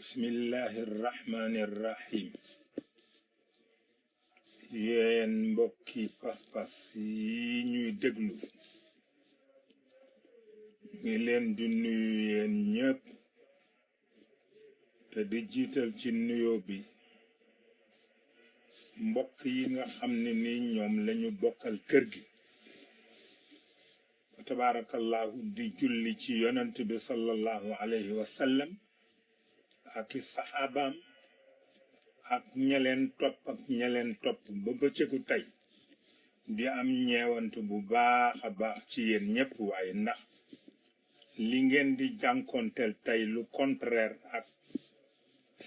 bismillahi irrahmani irrahim yéen mbokki pas-pas yi ñuy déglu ngi leen di nuyu yéen ñëpp te di jiital ci nuyoo bi mbokk yi nga xam ne ni ñoom lañu bokkal kër gi fa tabarakallahu di julli ci yonent bi sallallahu alayhi wa sallam ak saxaabaam ak ñeleen topp ba bëccëgu tey di am ñeewantu bu baax a baax ci yéen ñëpp waaye ndax li ngeen di jànkonteel tey lu contraire ak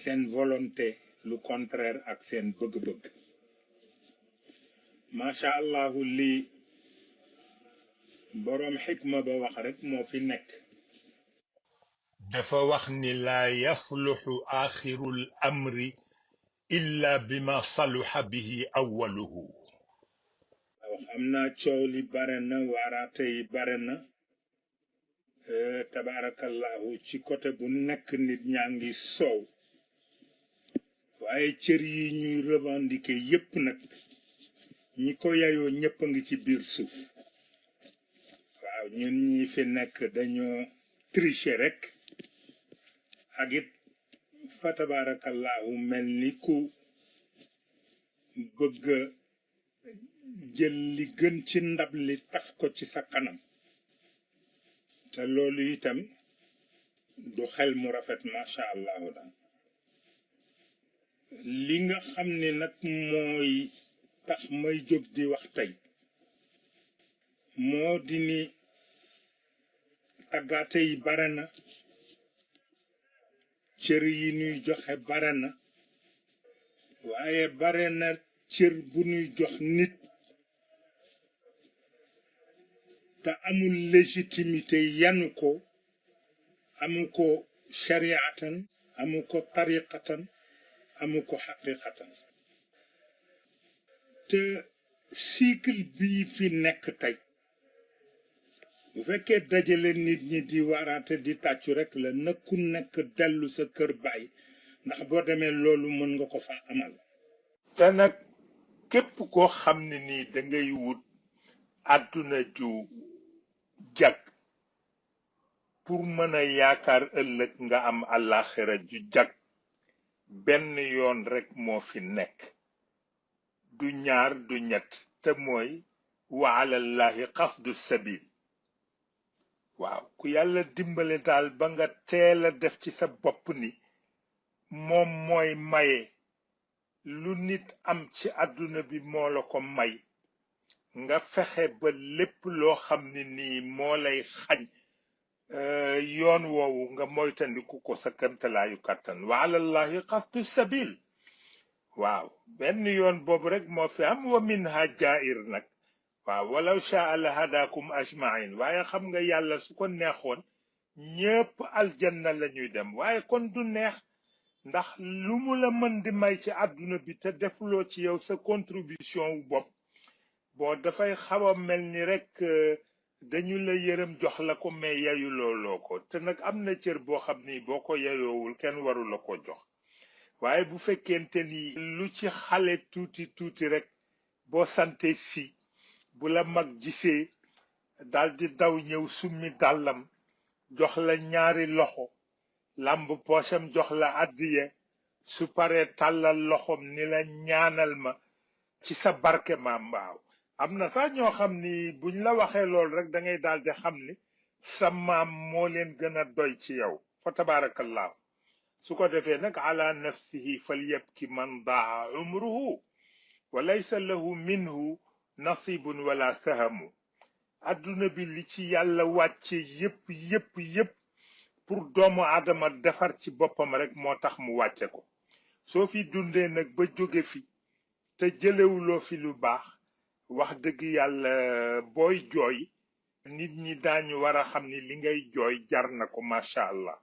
seen volonté lu contraire ak seen bëgg-bëgg macha allahu lii boroom xikma ba wax rek moo fi nekk dafa wax ni laa yasluxu axirul amri illa bima saluxa bihi awaluhu waaw xam naa coow li bare na waaraate yi bare na tabaarakallahu ci côté bu nekk nit ñaa ngi soow waaye cër yi ñuy revendiquer yépp nag ñi ko yayoo ñépp a ngi ci biir suuf waaw ñun ñi fi nekk dañoo tricher rek ak it fa tabarakallahu mel ni ku bëgg jël li gën ci ndab li taf ko ci sa kanam te loolu itam du xel mu rafet macha allahu daal li nga xam ne nag mooy tax may jóg di wax tey moo di ni tàggaate yi bare na cër yi ñuy joxe bare na waaye bare na cër bu ñuy jox nit te amul légitimité yanu ko amu ko shariatan amu ko tariqatan amu ko xaqiqatan te cycle bii fi nekk tey bu fekkee dajale nit ñi di waraate di tàccu rek la na ku nekk dellu sa kër baay ndax boo demee loolu mën nga ko fa amal te nag képp koo xam ne nii dangay wut àdduna ju jag pour mën a yaakaar ëllëg nga am àllaaxira ju jag benn yoon rek moo fi nekk du ñaar du ñett te mooy wa alallahi qasdu sabil waaw ku yàlla dimbale daal ba nga teel a def ci sa bopp ni moom mooy maye lu nit am ci àdduna bi moo la ko may nga fexe ba lépp loo xam ne nii moo lay xañ yoon woowu nga moytandiku ko sa kamtalaayu kàttan wa alallahi qasdu sabil waaw benn yoon boobu rek moo fi am wa minha jaa'ir nag waaw walaw shaa la hadakum ajmain waaye xam nga yàlla su ko neexoon ñépp aljanna la ñuy dem waaye kon du neex ndax lu mu la mën di may ci àdduna bi te defuloo ci yow sa contribution wu bopp bon dafay xaw a mel ni rek dañu la yërëm jox la ko mais yayulooloo ko te nag am na cër boo xam ni boo ko yayoowul kenn waru la ko jox waaye bu fekkente ni lu ci xale tuuti rek boo sante si bu la mag gisee daldi daw ñëw summi dàllam jox la ñaari loxo làmb poosam jox la addiye su paree tàllal loxom ni la ñaanal ma ci sa barke maam waaw am na sax ñoo xam ni buñ la waxee lool rek da ngay daldi xam ni sa maam moo leen gën a doy ci yow fa tabarakallahu su ko defee nag ala nafsihi falyabki man daa umruhu wa laysa lahu minhu nasibun wala sahamu adduna bi li ci yàlla wàcce yépp pour doomu aadama defar ci boppam rek moo tax mu wàcce ko soo fi dundee nag ba jóge fi te jëlewuloo fi lu baax wax dëgg yàlla booy jooy nit ñi daañu war a xam ni li ngay jooy jar na ko macha allah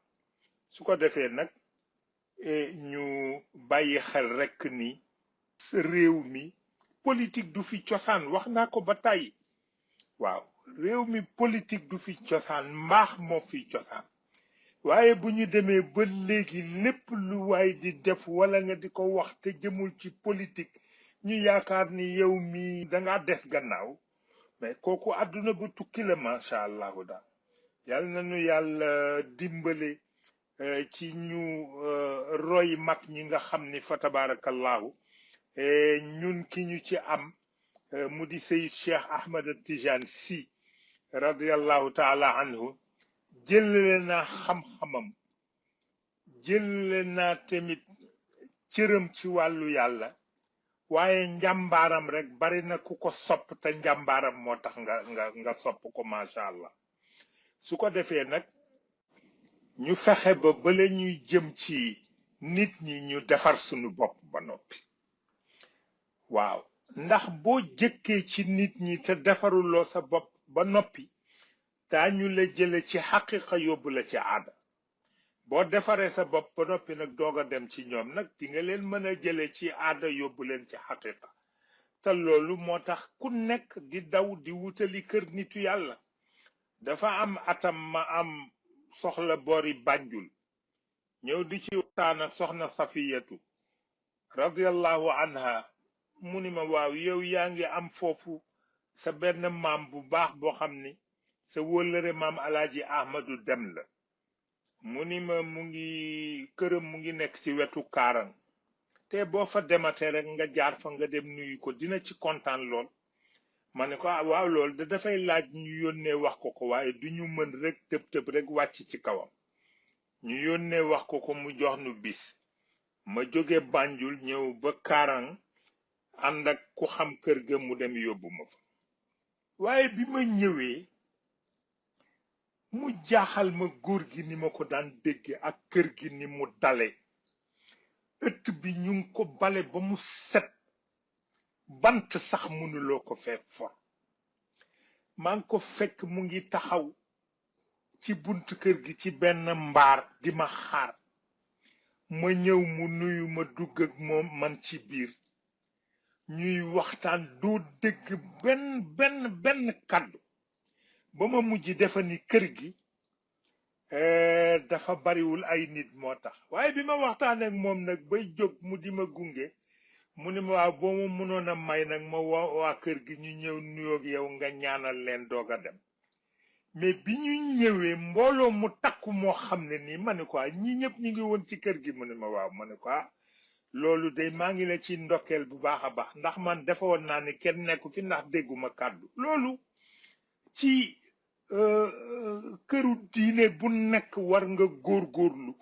su ko defee nag ñu bàyyi xel rekk ni réew mi politique du fi cosaan wax naa ko ba tàyyi waaw réew mi politique du fi cosaan mbaax moo fi cosaan waaye bu ñu demee ba léegi lépp lu waay di def wala nga di ko wax te jëmul ci politique ñu yaakaar ni yow mi danga def gannaaw mais kooku àdduna bu tukki la macha allahu daal yàlla nañu yàlla dimbale ci ñu roy mag ñi nga xam ni fa tabarakallahu ñun ki ñu ci am mu di Seyid Cheikh Ahmad Tijaan si radiallahu taala anhu jëlale naa xam-xamam jëlale naa tamit cëram ci wàllu yàlla waaye njàmbaaram rek bari na ku ko sopp te njàmbaaram moo tax nga sopp ko macha allah su ko defee nag ñu fexe ba bala ñuy jëm ci nit ñi ñu defar suñu bopp ba noppi waaw ndax boo jëkkee ci nit ñi te defaruloo sa bopp ba noppi daañu la jële ci xaqiqa yóbbu la ci aada boo defaree sa bopp ba noppi nag doog a dem ci ñoom nag di nga leen mën a jële ci aada yóbbu leen ci xaqiqa te loolu moo tax ku nekk di daw di wutali kër nitu yàlla dafa am atam ma am soxla boori Banjul ñëw di ci waxtaana soxna Safiyatu radiyallahu anha mu ni ma waaw yow yaa ngi am foofu sa benn maam bu baax boo xam ni sa wóllëre maam alaaji Ahmadu Dem la mu ni ma mu ngi këram mu ngi nekk ci wetu Kaarang te boo fa dematee rek nga jaar fa nga dem nuyu ko dina ci kontaan lool ma ne ko waaw lool da dafay laaj ñu yónnee wax ko waaye du ñu mën rek tëb rek wàcc ci kawam ñu yónnee wax ko mu jox nu bis ma jóge Banjul ñëw ba Kaarang ànd ak ku xam kër ga mu dem yóbbu ma fa waaye bi ma ñëwee mu jaaxal ma góor gi ni ma ko daan dégge ak kër gi ni mu dale ëtt bi ñu ngi ko bale ba mu set bant sax mënuloo ko fee for maa ngi ko fekk mu ngi taxaw ci bunt kër gi ci benn mbaar di ma xaar ma ñëw mu nuyu ma dugg ak moom man ci biir ñuy waxtaan doo dégg benn kàddu ba ma mujj defa ni kër gi dafa bariwul ay nit moo tax waaye bi ma waxtaan ak moom nag bay jóg mu di ma gunge mu ni ma waaw boo ma mënoon a may nag ma waa kër gi ñu ñëw nuyoog yow nga ñaanal leen doog a dem mais bi ñu ñëwee mbooloo mu takku moo xam ne nii ma ne ko ñi ñëpp ñu ngi woon ci kër gi mu ne ma waaw ma ne ko loolu de maa ngi la ci ndokkeel bu baax a baax ndax man dafa woon naa ni kenn nekku fi ndax dégguma kàddu loolu ci këru diine bu nekk war nga góorgóorlu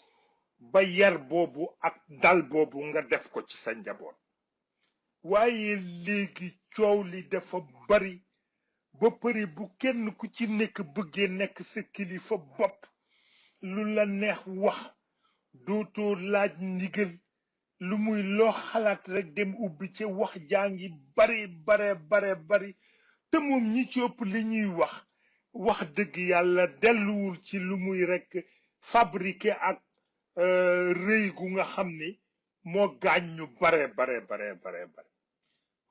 ba yar boobu ak dal boobu nga def ko ci sa njaboot waaye léegi coow li dafa bari ba përi bu kenn ku ci nekk bëggee nekk sa kilifa bopp lu la neex wax dootoo laaj ndigal lu muy loo xalaat rek dem ubbi ci wax jaa ngi bari te moom ñi ci ëpp li ñuy wax dëgg yàlla delluwul ci lu muy rek fabriqué ak rëy gu nga xam ni moo gaañ ñu bare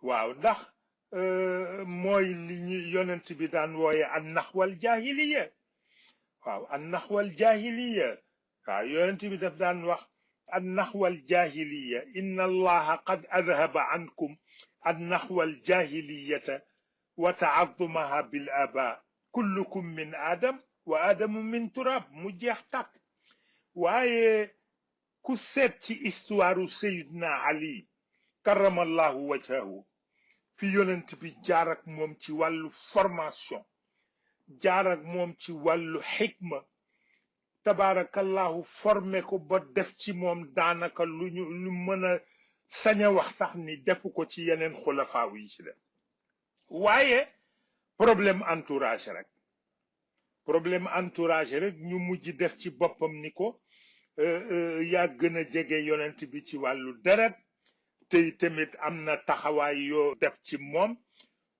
waaw ndax mooy li ñu yonent bi daan wooye an naxwal jaahiliya waaw an naxwal jaahiliya waaw yonent bi daf daan wax an naxwal jaahiliya inna allaha qad adhaba ankum an naxwal jaahiliyata wa taadumaha bil aba kullukum min adam wa adamu min turab mu jeex tàkk waaye ku seet ci histoire Seydina Ali karamallahu wajhahu fi yonent bi jaar ak moom ci wàllu formation jaar ak moom ci wàllu xikma tabaarakallahu formé ko ba def ci moom daanaka lu mën a sañ a wax sax ni defu ko ci yeneen xulafaaw yi ci def waaye problème entourage rek ñu mujj def ci boppam ni ko yaa gën a jege yonent bi ci wàllu deret te tamit am na taxawaay yoo def ci moom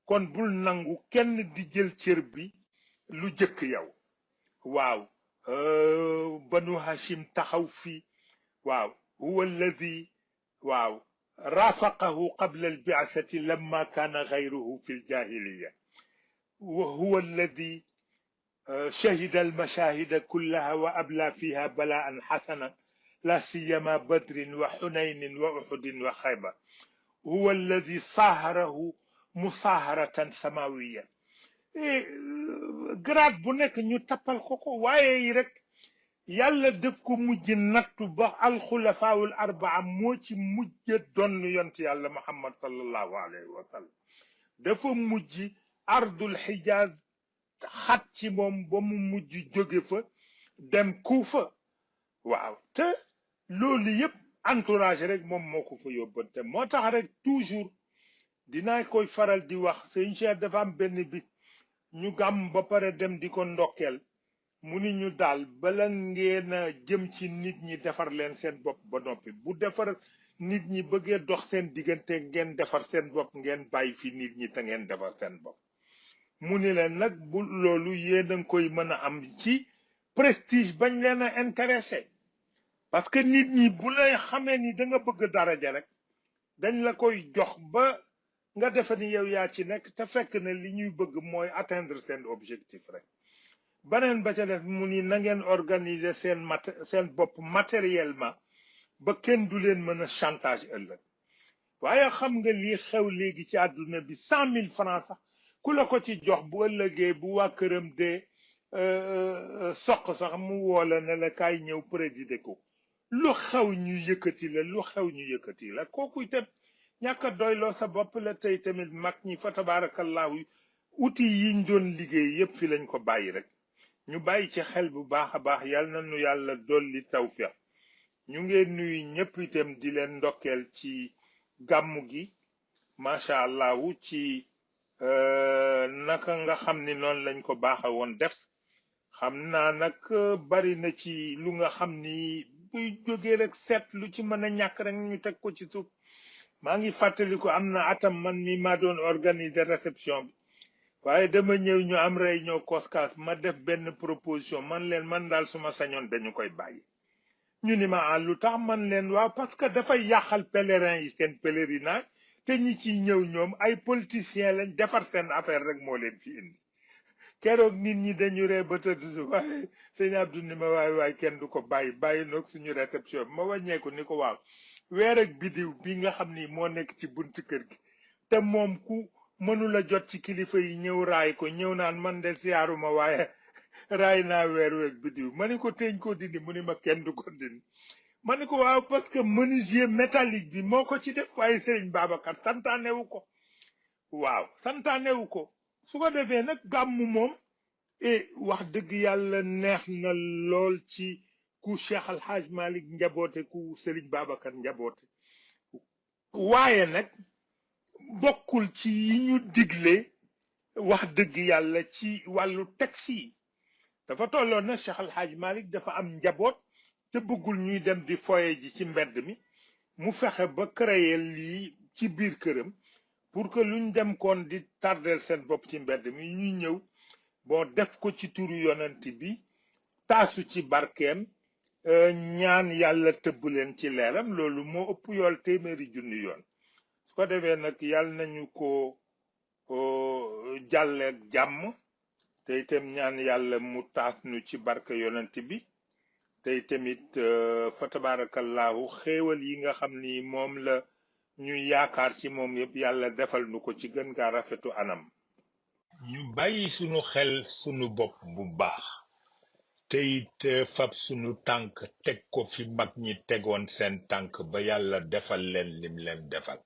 kon bul nangu kenn di jël cër bi lu jëkk yow waaw banu hashim taxaw fii waaw huwa alladi waaw rafaqahu qabla albi'sati lamma kaana gayruhu fi ljahiliya wa huwa alladi شهد المشاهد كلها وأبلى فيها بلاء حسنا لا سيما بدر وحنين وأحد وخيبر هو الذي صاهره مصاهرة سماوية grade bu nekk ñu tappal ko waaye yi rek yàlla def ko mujj nattu ba alxulafaawul arbaa moo ci mujj donn yont yàlla muhammad sallallahu alayhi wa sallam dafa mujj ardul xijaaz xat ci moom ba mu mujj jóge fa dem kuufa waaw te loolu yëpp entourage rek moom moo ko fa yóbbante moo tax rek toujours dinaa koy faral di wax sëñ Cheikh dafa am benn bis ñu gàmm ba pare dem di ko ndokkeel mu ni ñu daal bala ngeen a jëm ci nit ñi defar leen seen bopp ba noppi bu defar nit ñi bëggee dox seen diggante ngeen defar seen bopp ngeen bàyyi fi nit ñi te ngeen defar seen bopp mu ni leen nag bu loolu yéen a ngi koy mën a am ci prestige bañ leen a intéressé parce que nit ñi bu lay xamee ni da nga bëgg daraja rek dañ la koy jox ba nga defe ni yow yaa ci nekk te fekk ne li ñuy bëgg mooy atteindre seen objectif rek beneen ba ca def mu ni na ngeen organiser seen bopp matériellement ba kenn du leen mën a chantage ëllëg waaye xam nga lii xew léegi ci àdduna bi 100 000 francs sax ku la ko ci jox bu ëllëgee bu waa këram dee soq sax mu woola ne la kaay ñëw présider ko lu xew ñu yëkkati la lu xew ñu yëkkati la kooku itam ñàkk a doyloo sa bopp la tey tamit mag ñi fa tabaarakallaahu outil yiñ doon liggéey yépp fi lañ ko bàyyi rek ñu bàyyi ci xel bu baax a baax yal na nu yàlla dolli tawfiq ñu ngeen nuyu ñëpp itam di leen ndokkeel ci gàmmu gi macha allahu ci naka nga xam ni noonu lañ ko baaxa woon def xam naa nag bari na ci lu nga xam ni buy jógee rek seet lu ci mën a ñàkk rek ñu teg ko ci suuf maa ngi fàttaliku am na atam man mi maa doon organiser réception bi waaye dama ñëw ñu am réunion COSCAS ma def benn proposition man leen man daal suma sañoon dañu koy bàyyi ñu ni ma lu tax man leen waaw parce que dafay yàqal pèlerin yi seen pèlerinage te ñi ci ñëw ñoom ay politiciens lañ defar seen affaire rek moo leen fi indi keroog nit ñi dañu ree ba tëdd su waaye sëñ Abdou ni ma waay kenn du ko bàyyi noog suñu réception ma wàññeeku ni ko waaw weer ak bidiw bi nga xam ni moo nekk ci buntu kër gi te moom ku mënula jot ci kilifa yi ñëw raay ko ñëw naan man de siyaaruma waaye raay naa weer weeg bidiw ma ni ko teeñ ko dindi mu ni ma kenn du ko dindi ma ni ko waaw parce que menuisier métallique bi moo ko ci def waaye Serigne Babacar santaanewu ko waaw santaanewu ko su ko defee nag gàmmu moom wax dëgg yàlla neex na lool ci ku Cheikh Al Hadj Malick njaboote ku Serigne Babacar njaboote waaye nag bokkul ci yi ñu digle wax dëgg yàlla ci wàllu taxi yi dafa tolloon na Cheikh Al Hadj Malick dafa am njaboot te bëggul ñuy dem di foye ji ci mbedd mi mu fexe ba créer lii ci biir këram pour que luñ dem koon di tardel seen bopp ci mbedd mi ñu ñëw bon def ko ci turu yonent bi taasu ci barkeem ñaan yàlla tëbb leen ci leeram loolu moo ëpp yool téeméeri junni yoon su ko defee nag yàlla nañu ko jàlleeg jàmm te itam ñaan yàlla mu taas nu ci barke yonent bi tey tamit fa tabarakallahu xéewal yi nga xam ni moom la ñuy yaakaar ci moom yëpp yàlla defal nu ko ci gën gaa rafetu anam ñu bàyyi sunu xel sunu bopp bu baax te it fab sunu tànk teg ko fi mag ñi tegoon seen tànk ba yàlla defal leen lim leen defal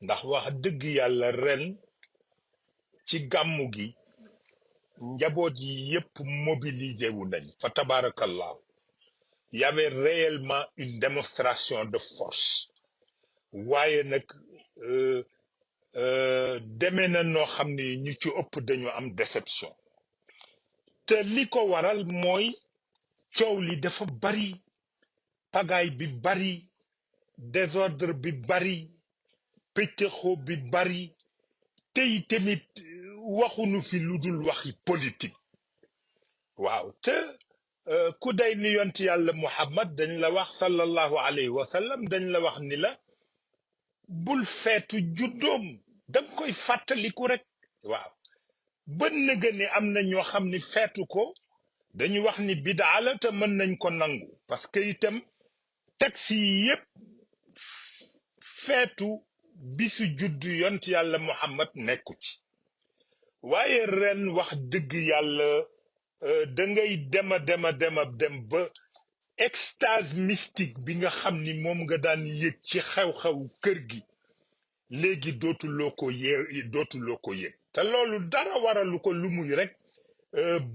ndax wax dëgg yàlla ren ci gàmmu gi njaboot yi yépp mobilisé wu nañ fa tabarakallahu y avait réellement une démonstration de force waaye nag demee na noo xam ni ñu ci ëpp dañu am déception te li ko waral mooy coow li dafa bari pagaay bi bari désordre bi bari pëccëxoo bi bari tey tamit waxunu fi lu dul waxi politique waaw te ku day ni yonti yàlla Muhammad dañ la wax sallallahu alayhi wa sallam dañ la wax ni la bul feetu juddoom danga koy fàttaliku rek waaw ba nëga ni am na ñoo xam ni feetu ko dañu wax ni bidaa la te mën nañ ko nangu parce que itam taxi yi yépp feetu bisu juddu yont yàlla Muhammad nekku ci waaye ren wax dëgg yàlla da ngay dem ba extase mystique bi nga xam ni moom nga daan yëg ci xew-xew kër gi léegi dootuloo ko yëg te loolu dara waralu ko lu muy rek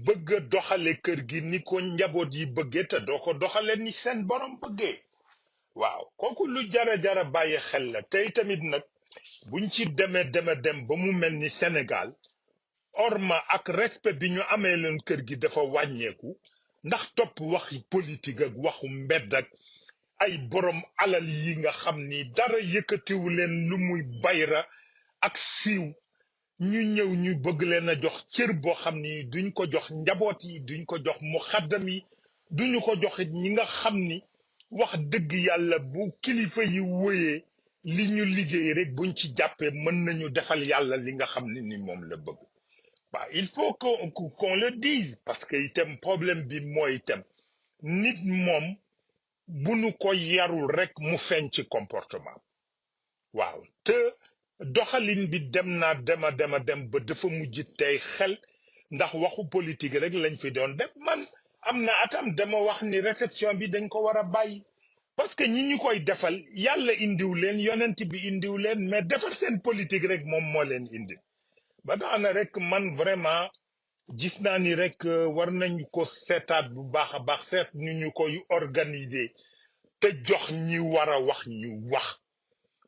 bëgg a doxale kër gi ni ko njaboot yi bëggee te doo ko doxale ni seen borom bëggee waaw kooku lu jara bàyyi xel la tey tamit nag buñ ci dem ba mu mel ni Sénégal orma ak respect bi ñu amee leen kër gi dafa wàññeeku ndax topp waxi politique ak waxu mbedd ak ay borom alal yi nga xam ni dara yëkkatiwu leen lu muy bayra ak siiw ñu ñëw ñu bëgg leen a jox cër boo xam ni duñ ko jox njaboot yi duñ ko jox muxaddam yi duñu ko joxit ñi nga xam ni wax dëgg yàlla bu kilifa yi wóyee li ñu liggéey rek buñ ci jàppee mën nañu defal yàlla li nga xam ni moom la bëgg bah il faut qu'on le dise parce que itam problème bi mooy itam nit moom bu nu ko yarul rek mu feeñ ci comportement waaw te doxalin bi dem ba dafa mujj tey xel ndax waxu politique rek lañ fi doon def man am na atam dama wax ni réception bi dañ ko war a bàyyi parce que ñi ñu koy defal yàlla indiw leen yonent bi indiw leen mais defar seen politique rek moom moo leen indi ba tax na rek man vraiment gis naa ni rek war nañu ko seetaat bu baax a baax seet ñu ñu koy organiser te jox ñi war a wax ñu wax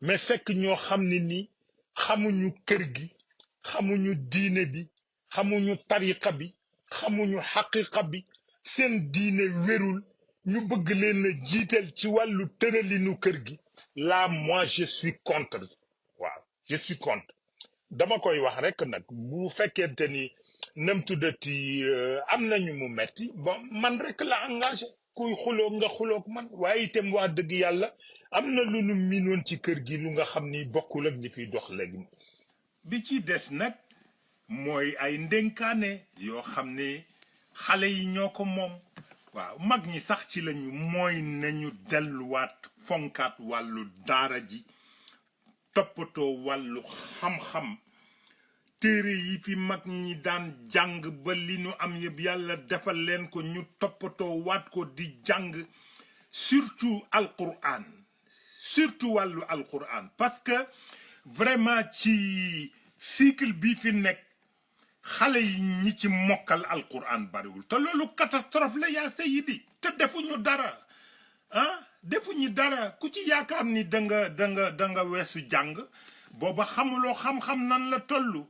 mais fekk ñoo xam ne ni xamuñu kër gi xamuñu diine bi xamuñu tariqa bi xamuñu xaqiqa bi seen diine wérul ñu bëgg leen a jiital ci wàllu tëralinu kër gi là moi je suis contre waaw je suis contre dama koy wax rek nag bu fekkente ni nem tuddati am nañu mu metti bon man rek la engagé kuy xuloo nga xuloog man waaye itam wax dëgg yàlla am na lu nu miinoon ci kër gi lu nga xam ni bokkul ak li fiy dox léegi bi ci des nag mooy ay ndénkaane yoo xam ne xale yi ñoo ko moom waaw mag ñi sax ci lañu mooy nañu delluwaat fonkaat wàllu daara ji toppatoo wàllu xam-xam téere yi fi mag ñi daan jàng ba li nu am yëpp yàlla defal leen ko ñu toppatoo waat ko di jàng surtout alquran surtout wàllu alquran parce que vraiment ci cycle bi fi nekk xale yi ñi ci mokkal alquran bariwul te loolu catastrophe la yaa sayidi te defuñu dara defuñu dara ku ci yaakaar ni da nga weesu jàng booba xamuloo xam-xam nan la tollu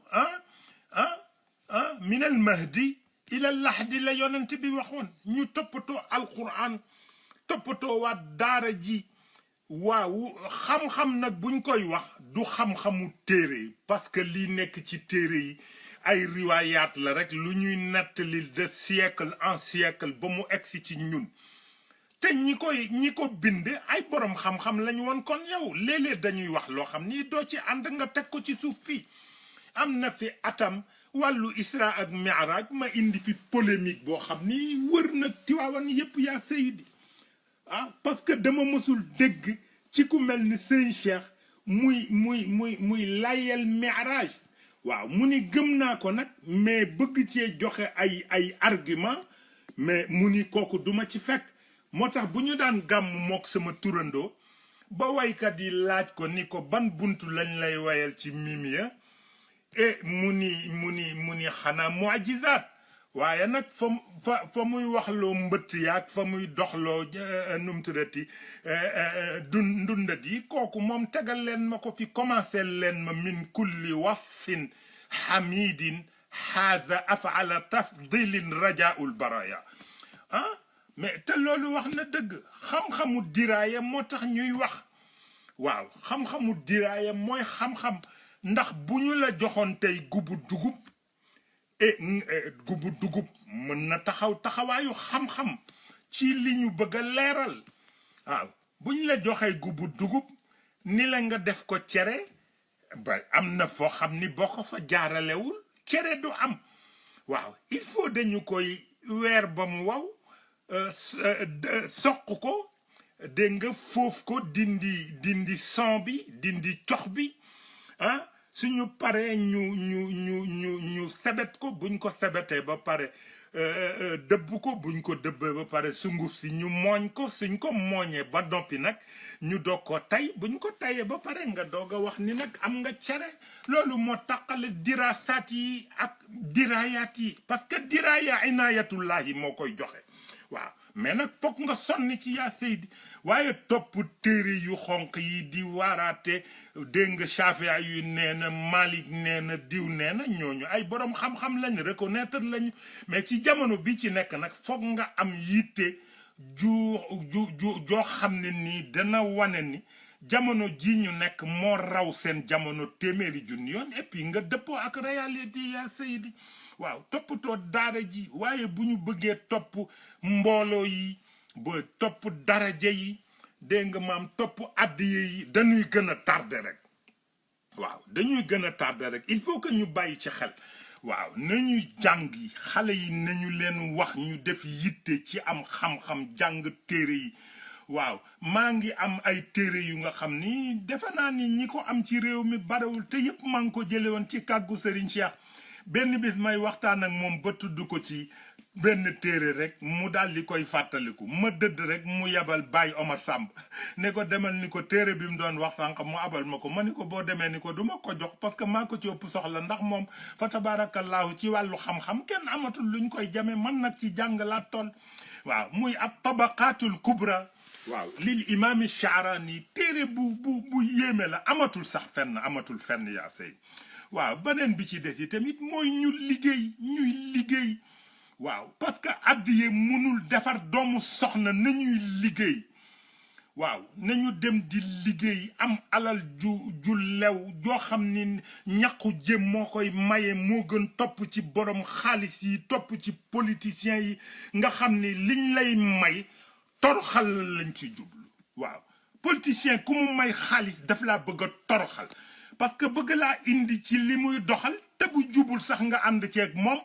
min al mahdi ila lahdi la yonent bi waxoon ñu toppatoo alquran toppatoo waat daara ji waaw xam-xam nag buñ koy wax du xam-xamu téere parce que lii nekk ci téere yi ay riwaayaat la rek lu ñuy nettali de siècle en siècle ba mu egsi ci ñun te ñi ko bind ay borom xam-xam lañu woon kon yow léeg-léeg dañuy wax loo xam ni doo ci ànd nga teg ko ci suuf fii am na fi atam wàllu isra ak mi'raj ma indi fi polémique boo xam ni wër na Tiwaawan yépp yaa Seydi parce que dama mësul dégg ci ku mel ni sëñ Cheikh muy layel mi'raj waaw mu ni gëm naa ko nag mais bëgg cee joxe ay argument mais mu ni kooku duma ci fekk moo tax bu ñu daan gàmm mook sama turandoo ba waykat yi laaj ko ni ko ban buntu lañ lay wayal ci mimiya mu ni xanaa mu'jizaat waaye nag fa muy waxloo mbëtt yaag fa muy doxloo num tuddati ndundat yi kooku moom tegal leen ma ko fi commencé leen ma min kulli wasfin hamidin haza afala tafdilin rajaul baraya mais te loolu wax na dëgg xam-xamu diraaya moo tax ñuy wax waaw xam-xamu diraaya mooy xam-xam ndax bu ñu la joxoon tey gubu dugub gubu dugub mën na taxawaayu xam-xam ci li ñu bëgg a leeral waaw bu ñu la joxee gubu dugub ni la nga def ko cere ba am na foo xam ni boo ko fa jaaralewul cere du am waaw il faut dañu koy weer ba mu waw soq ko dégg nga foofu ko dindi son bi dindi cox bi ah suñu paree ñu sebet ko buñ ko sebetee ba pare dëbb ko buñ ko dëbbee ba pare sunguf si ñu mooñ ko suñ ko mooñee ba noppi nag ñu doog ko tay buñ ko tayee ba pare nga doog a wax ni nag am nga cere loolu moo taqale dirasaat yi ak dirayaat yi parce que diraya inayatullahi moo koy joxe waaw mais nag foog nga sonni ci yaa Seydi waaye topp téere yu xonq yi di waaraate dégg nga Shafia yu nee na Malik nee na diw nee na ñooñu ay borom xam-xam lañ reconnaître lañu mais ci jamono bi ci nekk nag foog nga am yitte joo xam ne nii dana wane ni jamono ji ñu nekk moo raw seen jamono téeméeri junni yoon et puis nga dëppoo ak réalité yaa Seydi waaw toppatoo daara ji waaye bu ñu bëggee topp mbooloo yi ba topp daraja yi dégg nga maam topp addiye yi dañuy gën a tardé rek waaw dañuy gën a tardé rek il faut que ñu bàyyi ci xel waaw nañuy jàngi xale yi nañu leen wax ñu def yitte ci am xam-xam jàng téere yi waaw maa ngi am ay téere yu nga xam ni defe naa ni ñi ko am ci réew mi barewul te yëpp maa ngi ko jële woon ci kàggu Serigne Cheikh benn bis may waxtaan ak moom ba tudd ko ci benn téere rek mu daal di koy fàttaliku ma dëdd rek mu yabal Baye Omar Samb ne ko demal ni ko téere bi mu doon wax sànq mu abal ma ko ma ni ko boo demee ni ko du ma ko jox parce que maa ko ci ëpp soxla ndax moom fa tabarakallahu ci wàllu xam-xam kenn amatul luñ koy jame man nag ci jàng laa toll waaw muy ab tabaqatul kubra waaw lil imaami Sha'rani téere bu yéeme la amatul sax amatul fenn yaa sëy waaw beneen bi ci des yi tamit mooy ñuy liggéey waaw parce que addiye mënul defar doomu soxna nañuy liggéey waaw nañu dem di liggéey am alal ju lew joo xam ni ñaqu jëm moo koy maye moo gën topp ci borom xaalis yi topp ci politiciens yi nga xam ni liñ lay may toroxal lañ ci jublu waaw politicien ku mu may xaalis daf laa bëgg a toroxal parce que bëgg laa indi ci li muy doxal te bu jubul sax nga ànd ceeg moom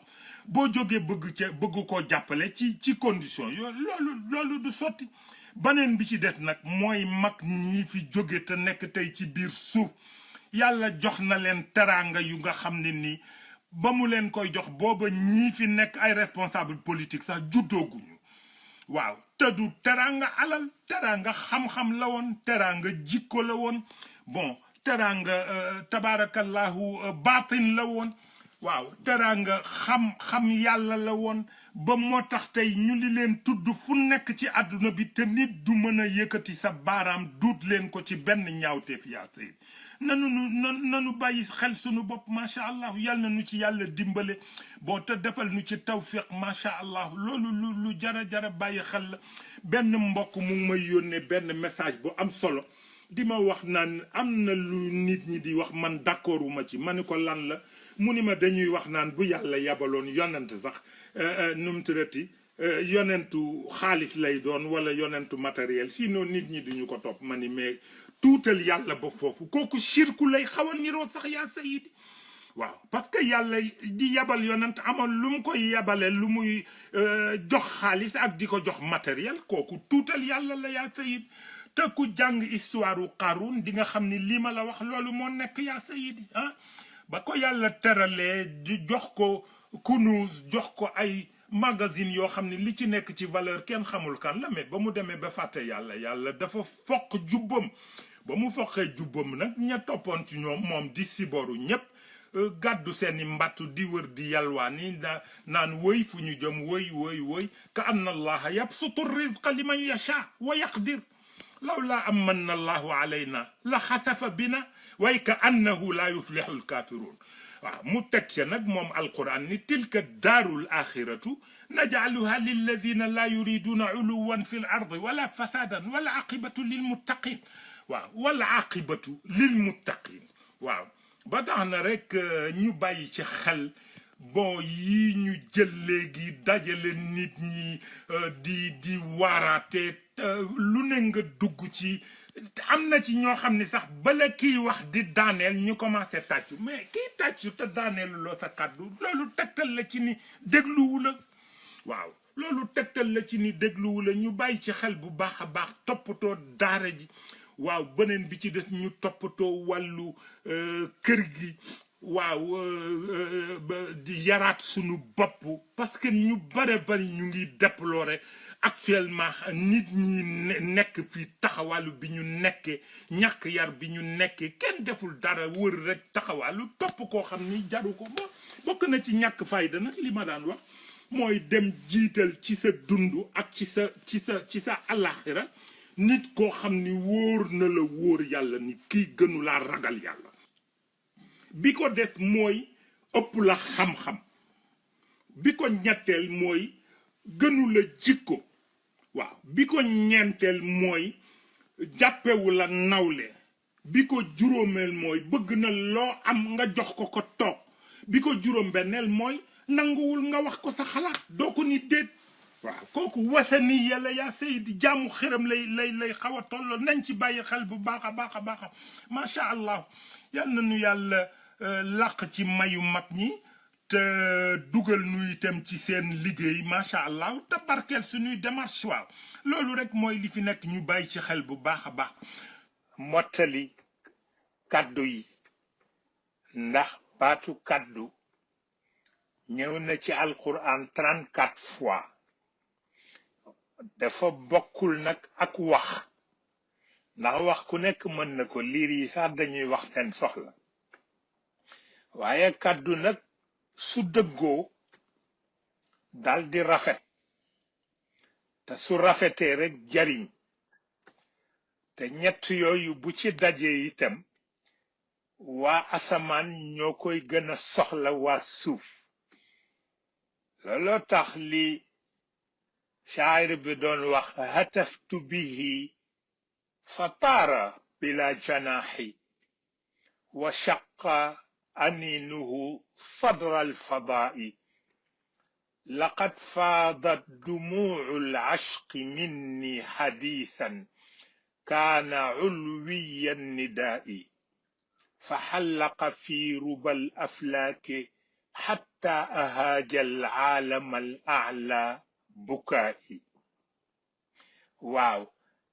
boo jógee bëgg koo jàppale ci condition yooyu loolu du sotti baneen bi ci des nag mooy mag ñi fi jóge te nekk tey ci biir suuf yàlla jox na leen teraanga yu nga xam ne nii ba mu leen koy jox booba ñii fi nekk ay responsable politique sax juddooguñu waaw te du teraanga alal teraanga xam-xam la woon teraanga jikko la woon bon teraanga tabaarakallahu baatin la woon waaw teraanga xam yàlla la woon ba moo tax tey ñu li leen tudd fu nekk ci àdduna bi te nit du mën a yëkkati sa baaraam duut leen ko ci benn ñaawteef yaa sëy nanu bàyyi xel sunu bopp macha allah yal na nu ci yàlla dimbale bon te defal nu ci tawfiq macha allah loolu lu jara bàyyi xel la benn mbokk mu may yónnee benn message bu am solo di ma wax naan am na lu nit ñi di wax man d'accorduma ci ma ni ko lan la mu ni ma dañuy wax naan bu yàlla yabaloon yonent sax nu mu tuddati yonentu xaalis lay doon wala yonentu matériel sinon nit ñi duñu ko topp ma ni mais tuutal yàlla ba foofu kooku shirku lay xaw a niroo sax yaa sayidi waaw parce que yàlla di yabal yonent amal lu mu koy yabale lu muy jox xaalis ak di ko jox matériel kooku tuutal yàlla la yaa sayid te ku jàng histoire u Qarun di nga xam ni lii ma la wax loolu moo nekk yaa sayidi ah ba ko yàlla teralee di jox ko kunuuz jox ko ay magazine yoo xam ne li ci nekk ci valeur kenn xamul kan la mais ba mu demee ba fàtte yàlla dafa foq jubbam ba mu foqee jubbam nag ña toppoon ci ñoom moom di siboru ñépp gàddu seeni mbattu di wër di yalwaani naan woy fu ñu jëm woy ka anna allaha yabsutu rizqa liman yasha wa yaqdir lawla amanna allahu alayna la xasafa bina way ka annahu la yuflihu alkafirun waaw mu teg ca nag moom alquran ni tilka daarul axiratu najcaluha lilladina la yuriduna uluwan fi l ardi wala fasadan wala aqibatu lilmuttaqin waaw wala aqibatu lilmuttaqin waaw ba tax na rek ñu bàyyi ci xel bon yi ñu jël léegi dajale nit ñi di waaraate lu ne nga dugg ci am na ci ñoo xam ne sax bala kiy wax di daaneel ñu commencé tàccu mais kiy tàccu te daaneelu loo sa kàddu loolu tegtal la ci ni dégluwu la waaw loolu tegtal la ci ni dégluwu la ñu bàyyi ci xel bu baax a baax toppatoo daara ji waaw beneen bi ci des ñu toppatoo wàllu kër gi waaw di yaraat sunu bopp parce que ñu bare bari ñu ngi déplorer actuellement nit ñi nekk fii taxawaalu bi ñu nekkee ñàkk yar bi ñu nekkee kenn deful dara wër rek taxawaalu topp koo xam ni jaru ko ba bokk na ci ñàkk fayda nag li ma daan wax mooy dem jiital ci sa dund ak ci sa alaxira nit koo xam ni wóor na la wóor yàlla ni kii gënu laa ragal yàlla bi ko des mooy ëpp la xam-xam bi ko ñetteel mooy gënu la jikko waaw bi ko ñeenteel mooy jàppewu la nawle bi ko juróomeel mooy bëgg na loo am nga jox ko ko toog bi ko juróom-benneel mooy nanguwul nga wax ko sa xalaat doo ko ni déet waaw kooku wasani yàlla yaa sayidi jaamu xëram lay xaw a toll nañ ci bàyyi xel bu baax a baax a baax macha allah yal na nu yàlla làq ci mayu mag ñi te dugal nu itam ci seen liggéey macha allah te barkeel suñuy démarche waaw loolu rek mooy li fi nekk ñu bàyyi ci xel bu baax a baax mottali kàddu yi ndax baatu kàddu ñëw na ci alquran 34 fois dafa bokkul nag ak wax ndax wax ku nekk mën na ko liir yi sax dañuy wax seen soxla waaye kàddu nag su dëggoo dal di rafet te su rafetee rek jariñ te ñett yooyu bu ci dajee itam waa asamaan ñoo koy gën a soxla waa suuf looloo tax li shaayir bi doon wax hataftu bihi fa taara bila janaaxi wa shaqa aninuhu sadra alfadaai laqad faadat dumuucu alcashqi minni xadiisan kaana culwiya nnidaai فحلق في ربى الأفلاك حتى أهاج العالم الأعلى بكائي waaw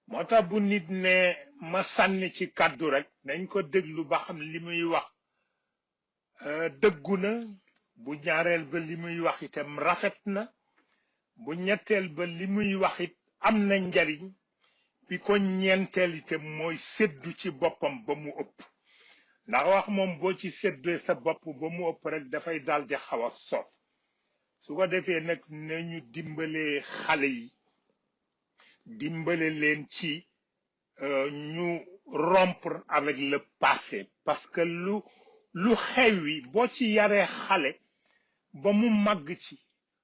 moo tax bu nit ne ma sànni ci kàddu rek nañ ko déglu ba xam li muy wax dëggu na bu ñaareel ba li muy wax itam rafet na bu ñetteel ba li muy wax it am na njariñ bi ko ñeenteel itam mooy séddu ci boppam ba mu ëpp ndax wax moom boo ci séddee sa bopp ba mu ëpp rek dafay dal di xaw a soof su ko defee nag nañu dimbalee xale yi dimbale leen ci ñu rompre avec le passé parce que lu xewi boo ci yaree xale ba mu màgg ci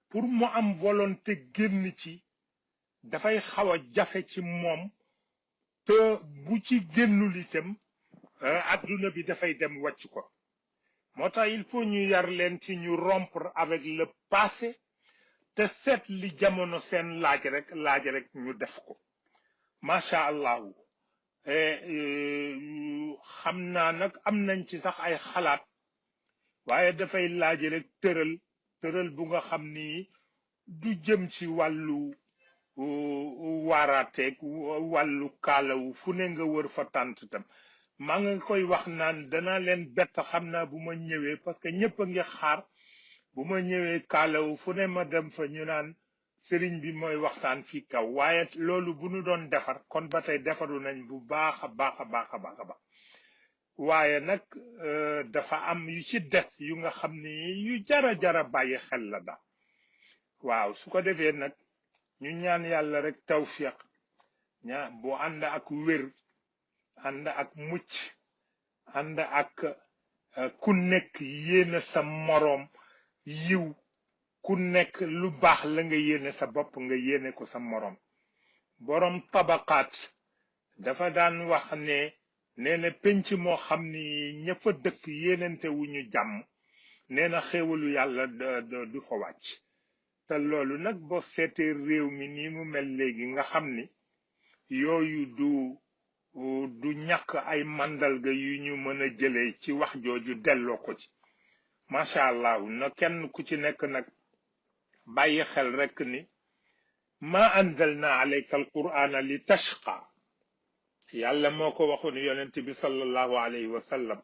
pour mu am volonté génn ci dafay xaw a jafe ci moom te bu ci génnul itam adduna bi dafay dem wàcc ko moo tax il faut ñu yar leen ci ñu rompre avec le passé te seet li jamono seen laaj rek ñu def ko macha allahu xam naa nag am nañ ci sax ay xalaat waaye dafay laaj rek tëral bu nga xam ni du jëm ci wàllu waaraateeg wàllu kaalawu fu ne nga wër fa tànt tam maa nga koy wax naan danaa leen bett xam naa bu ma ñëwee parce que ñëpp a ngi xaar bu ma ñëwee kaalawu fu ne ma dem fa ñu naan sëriñ bi mooy waxtaan fii kaw waaye loolu bu nu doon defar kon ba tey defaru nañ bu baax a baax a baax a baax a baax waaye nag dafa am yu ci des yu nga xam ni yu jara bàyyi xel la daal waaw su ko defee nag ñu ñaan yàlla rek tawfiq bu ànd ak wér ànd ak mucc ànd ak ku nekk yéene sa moroom yiw ku nekk lu baax la nga yéene sa bopp nga yéene ko sa moroom boroom tabaqaat dafa daan wax ne nee na penc moo xam ni ña fa dëkk yéenante wu ñu jàmm nee na xéewalu yàlla du fa wàcc te loolu nag boo seetee réew mi nii mu mel léegi nga xam ni yooyu du ñàkk ay màndarga yu ñu mën a jëlee ci wax jooju delloo ko ci macha allah na kenn ku ci nekk nag bàyyi xel rekk ni ma anzalna alayka alqur'ana li tashqa yàlla moo ko waxoon yonent bi sallallahu alayhi wa sallam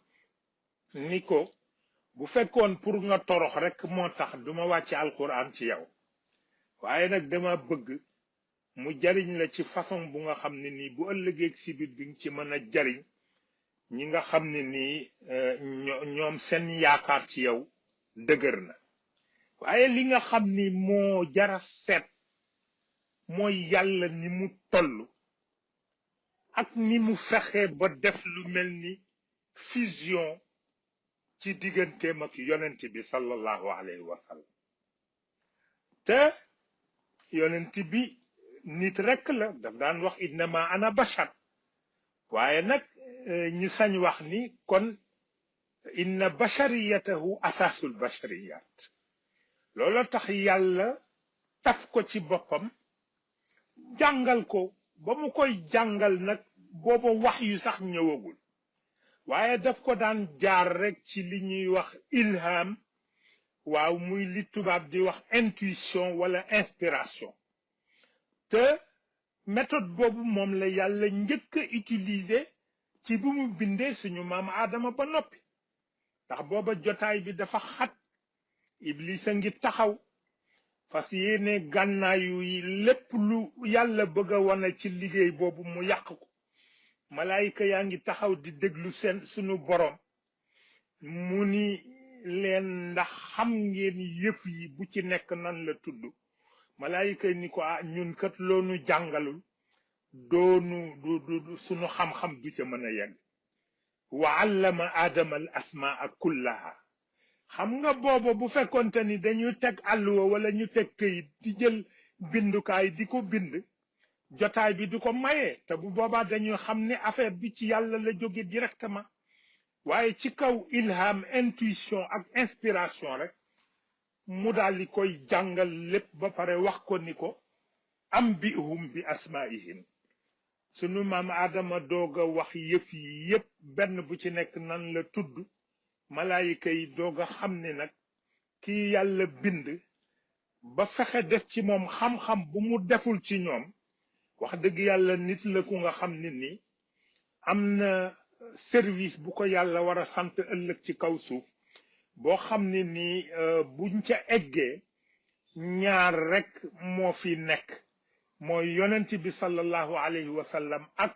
ni ko bu fekkoon pour nga torox rekk moo tax duma wàcce alqur'an ci yow waaye nag dama bëgg mu jariñ la ci façon bu nga xam ne nii bu ëllëgeeg si biir bi nga ci mën a jariñ ñi nga xam ne nii ñoom seen yaakaar ci yow dëgër na waaye li nga xam ni moo jara seet mooy yàlla ni mu toll ak ni mu fexe ba def lu mel ni fusion ci digganteem ak yonent bi sallallahu alayhi wa sallam te yonent bi nit rekk la daf daan wax innama ana bashar waaye nag ñu sañ wax ni kon inna bashariyatahu asaasul bashariyat loolu tax yàlla taf ko ci boppam jàngal ko ba mu koy jàngal nag booba wax yu sax ñëwagul waaye daf ko daan jaar rekk ci li ñuy wax ilham waaw muy li tubaab di wax intuition wala inspiration te méthode boobu moom la yàlla njëkk a utiliser ci bu mu bindee suñu maam Aadama ba noppi ndax booba jotaay bi dafa xat Iblis a ngi taxaw fas yéene gànnaayu yi lépp lu yàlla bëgg a wane ci liggéey boobu mu yàq ko malaayika yaa ngi taxaw di déglu seen suñu borom mu ni leen ndax xam ngeen yëf yi bu ci nekk nan la tudd malaayika ni ko ñun kat loonu jàngalul doonu du suñu xam-xam du ca mën a yegg wa allama aadama al asmaa kullaha xam nga booba bu fekkonte ni dañuy teg àlluwa wala ñu teg këyit di jël bindukaay di ko bind jotaay bi du ko maye te bu boobaa dañuy xam ne affaire bi ci yàlla la jóge directement waaye ci kaw ilham intuition ak inspiration rek mu daal di koy jàngal lépp ba pare wax ko ni ko am bihum bi asmaihim sunu maam Adama doog a wax yëf yi yépp benn bu ci nekk nan la tudd malaayika yi doog a xam ne nag kii yàlla bind ba fexe def ci moom xam-xam bu mu deful ci ñoom wax dëgg yàlla nit la ku nga xam ne ni am na service bu ko yàlla war a sant ëllëg ci kaw suuf boo xam ne ni buñ ca eggee ñaar rek moo fi nekk mooy yonent bi sallallahu alayhi wa sallam ak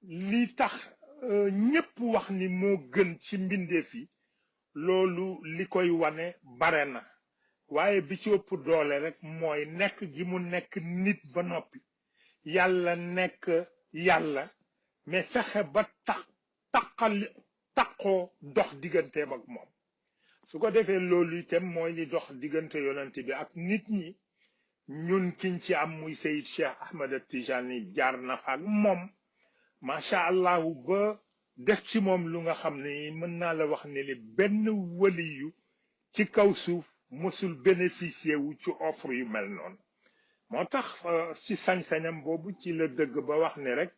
li tax ñépp wax ni moo gën ci mbindeef yi loolu li koy wane bare na waaye bi ci ëpp doole rek mooy nekk gi mu nekk nit ba noppi yàlla nekk yàlla mais fexe ba taqoo dox digganteem ak moom su ko defee loolu itam mooy li dox diggante yonent bi ak nit ñi ñun kiñ ci am muy Seyd Cheikh Ahmed Tijani jaar na fa ak moom macha allahu ba def ci moom lu nga xam ne mën naa la wax ne ni benn waliyu ci kaw suuf mësul bénéficier wu ci offre yu mel noonu moo tax ci sañ-sañam boobu ci la dëgg ba wax ne rek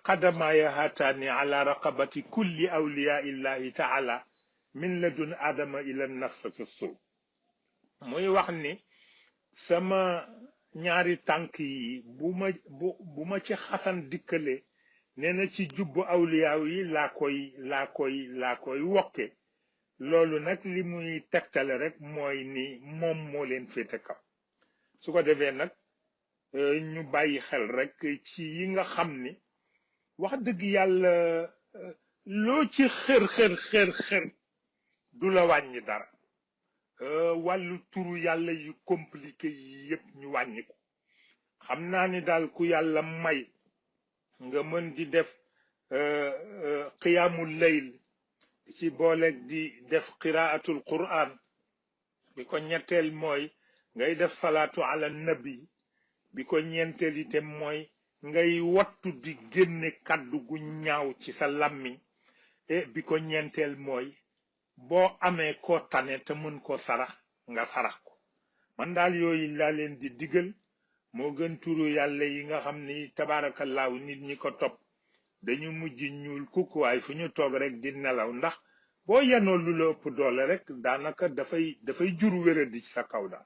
qadamaaya haataani ala raqabati kulli awliyaa illahi taala min ladun adama ila nafxati suuf muy wax ni sama ñaari tànk yi bu ma ci xasan dikkale nee na ci jubbu awliyaaw yi laa koy wokke loolu nag li muy tegtale rek mooy ni moom moo leen féete kaw su ko defee nag ñu bàyyi xel rek ci yi nga xam ni wax dëgg yàlla loo ci xër du la wàññi dara wàllu turu yàlla yu compliqué yi yépp ñu wàññi ko xam naa ni daal ku yàlla may nga mën di def qiyaamul layl ci booleeg di def qiraatul quran bi ko ñetteel mooy ngay def salaatu ala nabi bi ko ñeenteel itam mooy ngay wattu di génne kàddu gu ñaaw ci sa làmmiñ bi ko ñeenteel mooy boo amee koo tane te mën ko sarax nga sarax ko man daal yooyu laa leen di digal moo gën turu yàlla yi nga xam ni tabaarakallaahu nit ñi ko topp dañu mujj ñuul kukk waay fu ñu toog rek di nelaw ndax boo yanoo lu la ëpp doole rek daanaka dafay jur wéradi ci sa kaw daal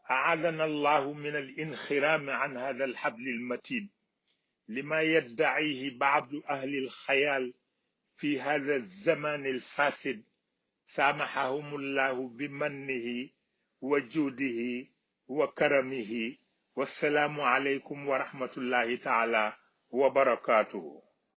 aadana allahu min al inxiraami an hada al xabli al matin lima yaddacihi baadu ahli al xayaal fi hada al zaman al fasid saamaxahum allahu bi mannihi wa juudihi wa karamihi wassalaamu aleykum wa rahmatullahi taala wa barakaatuhu